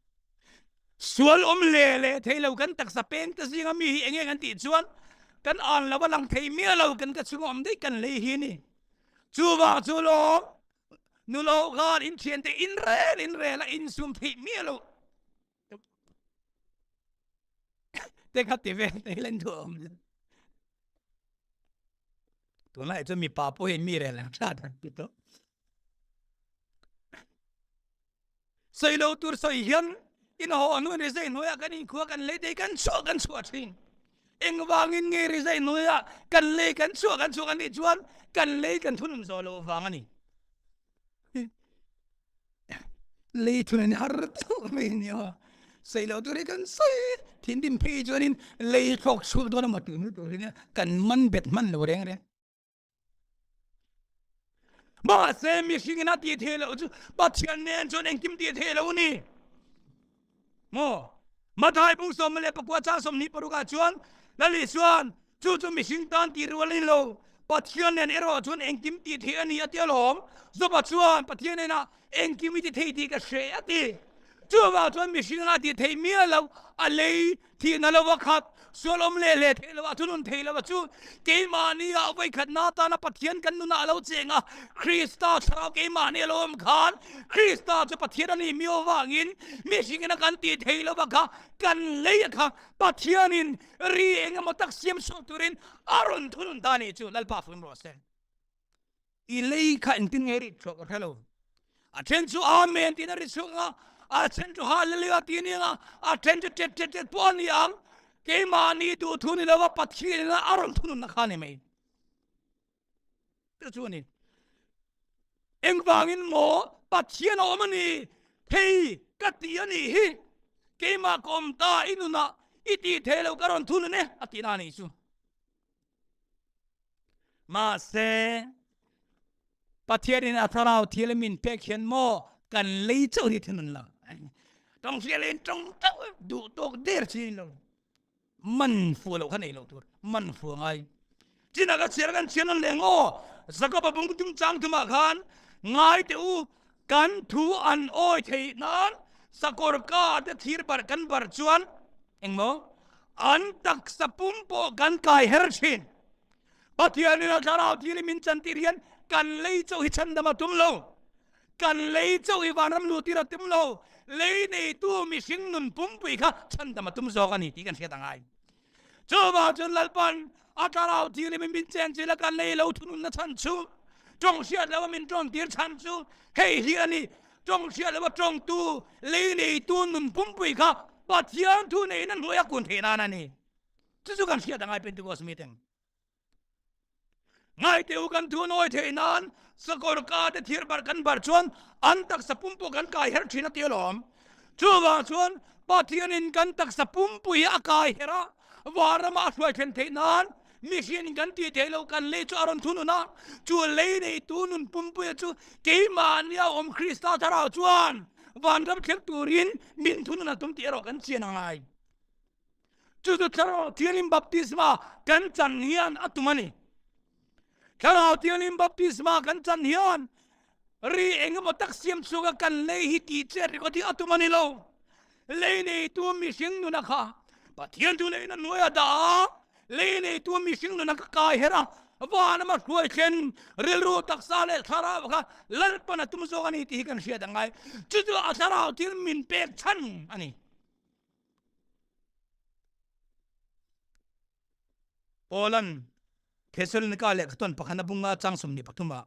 sual awm leh leh thei lo kan taksa peng te zinga mi hi enge kan tih chuan kan an lo a lang thei miah lo kan ka chhung awm daih kan lei hi ni chuvang chu lawm nulo khan in thian te in rel in rel a in sum theih miah lo te kha ti vel te hian thu awm lo tunlai chu mipa pawh hian mi rel ang tha dan ti tawh sawi lo tur sawi hian in haw hnuin rizai hnuaiah kan inkhua kan lei te kan chhuah kan chhuah thin engvangin nge rizai hnuaiah kan lei kan chhuah kan chhuah kan nih chuan kan lei kan thunun zawh loh vang a ni. Lei thun har deuh mai a nia. Sawi loh tur hi kan sawi thinrim phei chuanin lei thlawk chhuak dawn emaw tih mai tur hi nia kan man bet hman lo reng reng. Mahse mihringin a tih theih loh chu Pathian nen chuan engkim tih theih loh a ni. Maw? Mathai bung 14 chang 26 ah chuan Lal Isuan chu chu mihring tan tih rual a ni lo, Pathian nen erawh chuan engkim tih theih a ni a ti alawm. Joba chuan Pathian hnenah engkim i ti thei tih ka hre a ti. Chuvang chuan mihring a tih theih miah lo, a lei thihna lova khat, sual awm leh hle theih lo, a thunun theih lo a chu keimahni ah vawikhatna atana Pathian kan nunah a lo cheng a, Krista thlarau keimahni a lo awm khan Krista chu Pathian a nih miau avangin mihringin a kan tih theih lova kha kan lei a kha Pathianin ri eng emaw tak siam chhuak turin a rawn thunun ta a nih chu Lalpa fun rawh se. I lei kha engtin nge ri chhuak ka hre lo. A then chu Amen tiin a ri chhuak ang a, a then chu Hallelujah ti a ni ang a, a then chu tet tet tet pawh a ni ang. Keimahni duhthu ni lova Pathianin a rawn thununna kha a ni mai. Chu chu a ni. Engvangin maw Pathian a awm a ni? Hei ka ti a nih hi. Keimah ka awm ta i nunah i tih theih loh ka rawn thunun e a tihna a nih chu. Mahse, Pathianin a thlarau thil min pek hian maw kan lei chauh hi thunun lo. Tawng hrial in tawng chauh duh tawk der chi lo. Man fu lo kha nei lo tur. Man fu ngai. China ka chhiar kan chhiar nan leng aw. Jakob a bung tum chang thumah khan ngai te u kan thu an awi theih nan sakawr ka te thir bar kan bar chuan Engmaw? An taksa pum pawh kan kai her thin. Pathianin a thlarau thil i min chantir hian kan lei chauh hi chhandam a tum lo. Kan lei chauh hi vanram luhtir a tum lo. Lei neitu mihring nun pumpui kha chhandam a tum zawk a ni tih kan hriat a ngai. Chuvang chuan Lalpan a thlarau thil i min chenchilh a kan lei lo thununna chhan chu tawng hriat loh a min tawntir chhan chu hei hi a ni. Tawng hriat loh a tawngtu lei neitu nun pumpui kha Pathian thu neiin a hnuai a kun theih nan a ni. Chu chu kan hriat a ngai Pentecost meeting. Ngaite u kan thu nawi theih nan sakawr ka te thir bar kan bar chuan an taksa pumpui kan kai her thin a ti alawm. Chuvang chuan Pathianin kan taksa pumpui hi a kai her a, vanrama a hruai thlen theih nan mihring kan tih theih loh kan lei chu a rawn thunun a, chu lei neitu nun pumpuia chu keimahni a awm Krista thlarau chuan vanram thleng turin min thunun a tum tih erawh kan chian a ngai. Chu chu Thlarau Thianghlim baptisma kan chan hian a tum a ni. Thlarau Thianghlim baptisma kan chan hian ri eng emaw tak siam chhuak a kan lei hi tih chet ringawt hi a tum a ni lo. Lei neitu mihring nuna kha Pathian chu leiin a hnuai a dah a, lei neitu mihring nuna kha kai her a, van ama hruai thlen rilru taksa leh thlarau kha Lalpan a tum zawk a ni tih hi kan hriat a ngai. Chu chu a thlarau thil min pek chhan a ni. Paulan Thesalonika lehkha tawn pakhat a bunga chang 23 ah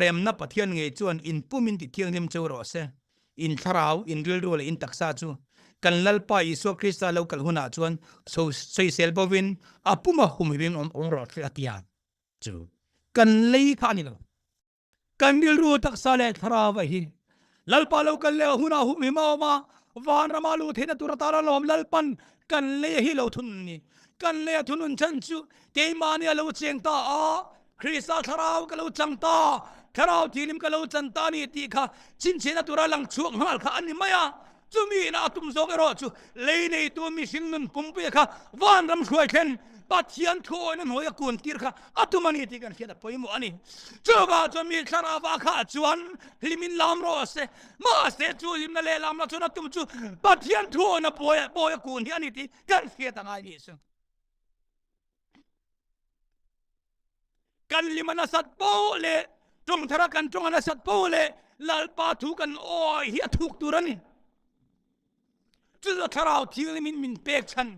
Remna Pathian ngei chuan in pum in ti thianghlim cheu rawh se, in thlarau, in rilru leh in taksa chu kan Lalpa Isua Krista lo kal hunah chuan sawisel bovin a puma humhim in awm rawh se a ti a. Chu kan lei kha a ni lo. Kan rilru taksa leh thlarau a hi Lalpa lo kal leh hunah humhim a awm a, vanrama luh theihna tur atana lawm Lalpan kan lei a hi lo thunun ni. Kan lei a thunun chhan chu keimahni a lo cheng ta a, Krista thlarau ka lo chang ta, thlarau thilim ka lo chan ta a ni tih kha chhinchhiahna tura lang chhuak nghal kha a ni mai a. Chumi ina a tum zawk erawh chu lei neitu mihring nun pumpuia kha vanram hruai thlen Pathian thu awina hnuai a kun tir kha a tum a ni tih kan hriat a pawimawh a ni. Chuvang chuan mi thlarauva kha chuan hlimin lam rawh se, mahse chu hlimna leh lamna chuan a tum chu Pathian thu awina bawi a kun hi a ni tih kan hriat a ngai ni chu. Kan lim a nasat poh leh tawng thara kan tawng a nasat poh leh Lalpa thu kan awi hi a thuk tur a ni. Chu chu thlarau thianghlimin min pek chhan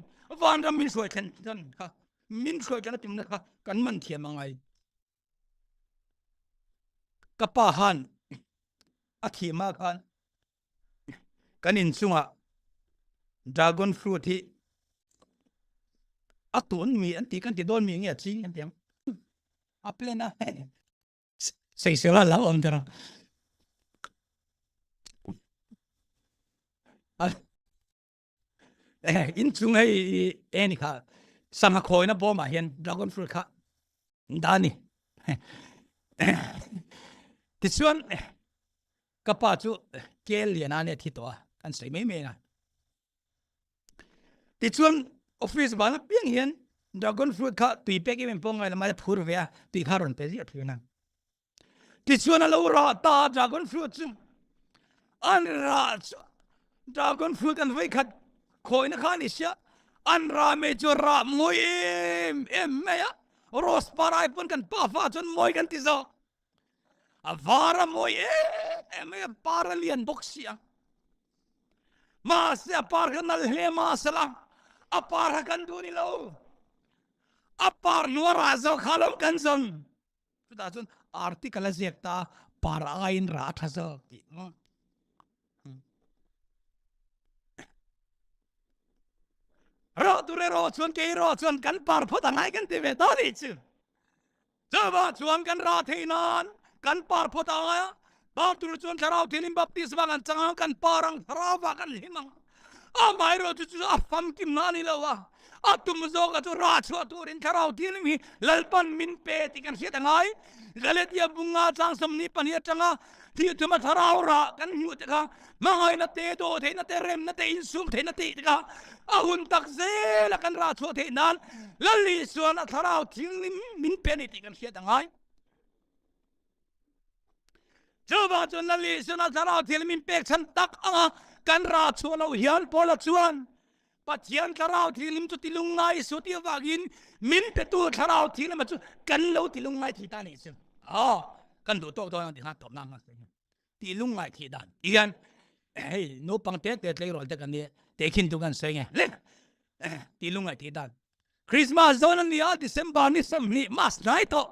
vanram min hruai thlen chhan kha min hruai thlen a tumna kha kan man thiam a ngai. Ka pa han a thihma khan Kan inchungah dragon fruit hi a tun mi an ti kan ti dawn mi nge a ching an ti ang. A plan a sawisel a lo awm der a. In chung hei eni kha sangha khawina bawmah hian dragon fruit kha dah ni. Tichuan ka pa chu kel lian a nia thi tawh a, kan sawi mai mai a. Tichuan office van apiang hian dragon fruit kha tui pek em em pawh ngai lo mahse phur ve a, tui kha rawn pe ziah thin a. Tichuan a lo rah ta a dragon fruit chu an rah chu dragon fruit an vawi khat khawina kha a ni sia, an rah mai chu rah mawi em em mai a, rose par ai pawn kan pa fa chuan mawi kan ti zawk. A var a mawi em em mai a, par a lian bawk si a. Mahse a par kha nal hle mahsela a par kha kan duh ni lo. A par hnuah rah zawk kha lo kan zawn. Chutah chuan article a ziak ta par aiin rah a tha zawk tih maw. Rawh tur erawh chuan kei erawh chuan kan par phawt a ngai kan ti ve ta nih chu. Chuvang chuan kan rah theih nan kan par phawt a ngai a, par tur chuan thlarau thianin baptisma kan chang ang, kan par ang, thlarauva kan hlim ang. Amaherawhchu chu a famkimna a ni lo a, a tum zawka chu rah chhuah turin thlarau thianghlim hi Lalpan min pe tih kan hriat a ngai. Galatia bunga tlang 22 atanga thih thuma thlarau rah kan hmuh te kha hmangaihna te, dawhtheihna te, remna te, insum theihna tih te kha a hun tak zela kan rah chhuah theih nan Lal Isuan a thlarau thianghlim min pe a ni tih kan hriat a ngai. Chuvang chuan Lal Isuan a thlarau thianghlim min pek chhan tak anga kan rah chhuah loh hian Paula chuan Pathian thlarau thianghlim chu tilungngai su tih avangin min petu thlarau thianghlim chu kan lo tilungngai thei ta nih chu. Aw, kan duh tawk dawn ang ti khan tawpna ang kan tilungngai thih dan ti hian hei naupang te te tleirawl te kan ni tehkhin tu kan sawi nge le tilungngai thih dan Christmas dawn a ni a December ni 20 mas hnai tawh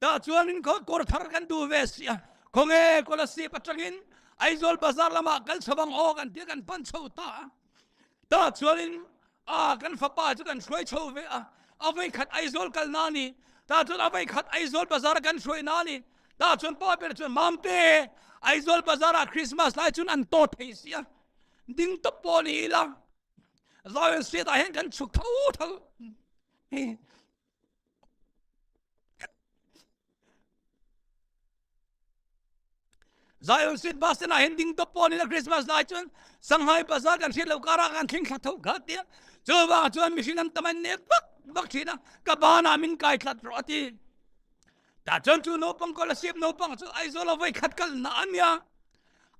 Tah chuanin khaw kawr thar kan duh ve si a, khawnge Kolasib atangin Aizawl bazar lamah kal chho ang aw kan tia kan pan chho ta a. Tah chuanin a kan fapa chu kan hruai chho ve a, a vei khat Aizawl kal na a ni. Tah chuan a vei khat Aizawl bazar a kan hruai na a ni. Tah chuan pa ber chuan Mamte, Aizawl bazar ah Christmas lai chuan an tawt thei si a, ding tawp pawh ni ila Zion Street ah hian kan chhuk tho tho. Zion Street bus stand ah hian ding tawp pawh ni la Christmas lai chuan Shanghai Bazaar kan hriat loh karah kan thleng thla tho kha tia chuvang chuan mihring an tam a nek vak vak thin a ka banah min kai thlat rawh a ti tah chuan chu naupang Kolasib naupang chu Aizawl a vawi khat kal na a nia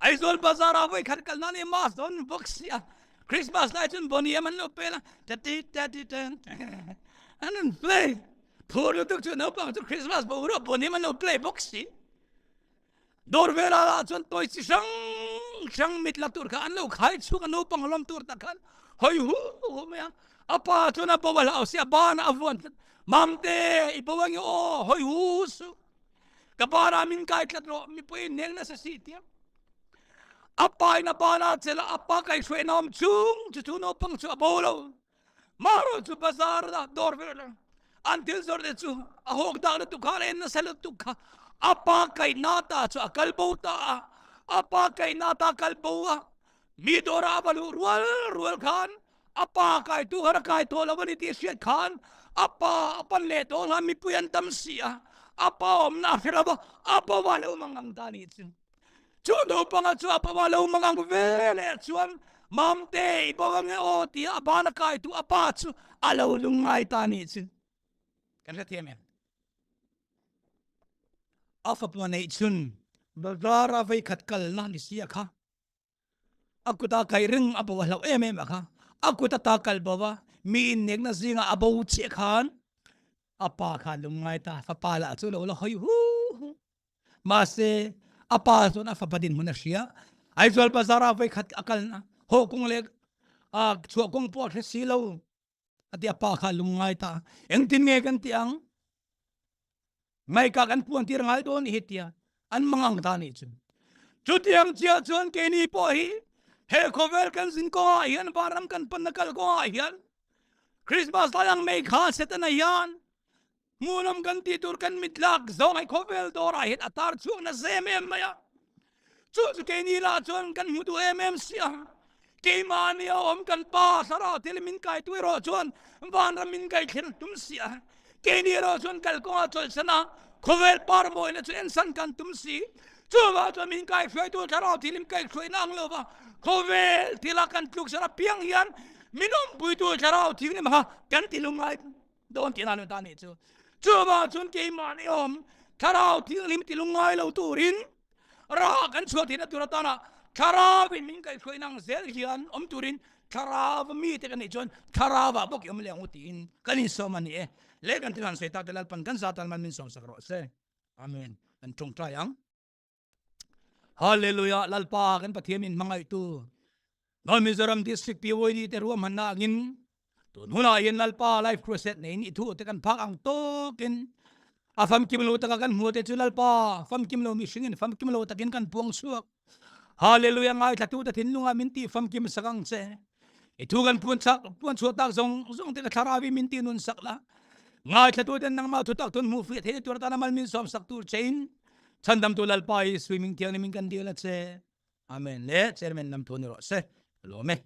Aizawl Bazaar ah vawi khat kal na ni mask dawn bawk si a Christmas lai chuan Bonnie em an lo pel a tati tati tan an rawn play phur lutuk chu naupang chu Christmas boruak Bonnie em an lo play bawk si dawr velah lah chuan toy chi hrang hrang mit la tur kha an lo khai chhuk a naupang lawm tur tak khan hawi hu hu mai a a pa chuan a bo a hlau si a ban a vuan tlat mamte i bo ange aw hawi hu su Ka banah min kai tlat rawh, mipui in neng nasa si tiang. A pa in a banah chelh a, a pa kai hruai na awm chung chu chu naupang chu a bo lo. Maro chu bazar ah dawr vel a, an thil zawrh te chu a hawk dak lutuk kha a en nasa lutuk kha. A pa kai na ta chu a kal bo ta a, a pa kai na ta kal bo a, mi dawrah a va luh rual rual khan A pa kaitu khan a kai tawh lo a ni tih hriat khan a pa a pan leh tawh hlan mipui an tam si a, a pa awmna a hre lo va, a pawa lo mang ang ta nih chu. Chu naupanga chu a pawa lo mang ang ve leh chuan Mamte i bo ange aw tia a ban a kaitu a pa chu a lo lungngai ta nih chu. Kan hrethiam em? A fapa neih chhun Bazar a vei khat kalna ni si a kha. A kuta kai ring a bo a hlauh em em a kha. A kut ata kal bo va, mi innekna zingah a bo chiah khan a pa kha a lungngai ta. Fapa lah chu lo la hawi hu hu. Mahse, a pa chuan a fapa dinhmun a hria. Aizawl bazar ah vawikhat a kalna haw kawng leh chhuah kawng pawh a hre si lo. A ti a pa kha a lungngai ta. Engtin nge kan tih ang? Ngaihka kan puan tir ngai dawn hi tia an mangang ta nih chu. Chutiang chiah chuan keini pawh hi he khawvel kan zin kawngah hian vanram kan panna kal kawngah hian Christmas lai ang mei kha Setana hian hmuhnawm kan tih tur kan mit lak zawng hei khawvel dawrah hian a tar chhuak nasa em em mai a. Chu chu keini lah chuan kan hmu duh em em si a. Keimahni a awm kan Pa Thlarau thil min kaitu erawh chuan vanram min kai thlen tum si a. Keini erawh chuan kalkawngah chawlhsan a, khawvel parmawina chu ensan kan tum si. Chuvang chuan min kaihruaitu Thlarau thil in kaihhruaina ang lo va, khawvel thila kan tluksan apiang hian min awmpuitu Thlarau thil ni maha kan ti lungngai dawn tih nan ta nih chu. Chuvang chuan keimahni awm Thlarau thianghlim ti lungngai lo turin Ra kan chhuah theihna tur atana Thlarauin min kaihhruaina ang zel hian awm turin Thlarau mite kan nih chuan Thlarauah bawk i awm leh ang u tiin kan insawm a ni e. Leh kan thil han sawi tak te Lalpan kan zat alman min sawmsak rawh se. Amen. Kan tawngtai ang. Hallelujah Lalpa kan Pathian min hmangaihtu North Mizoram District PYD te ruahmanna angin Tun hunah hian Lalpa Life Crusade neiin i thu te kan phak ang tawkin a famkim lo taka kan hmuh te chu Lalpa famkim lo mihringin famkim lo takin kan puang chhuak. Hallelujah ngaithlatu te thinlungah min tih famkim sak ang che. I thu kan puan chak puan chhuah tak zawng zawng te ka thlarau min tih nun sak la. Ngaithlatu ten nangmah thu tak tun hmuh fiah theih tur atana mal min sawm sak tur chein chhandamtu Lalpa i swimming thianghlim in kan dil a che. Amen. Le chairman lam thu ni rawh se. Lawm e.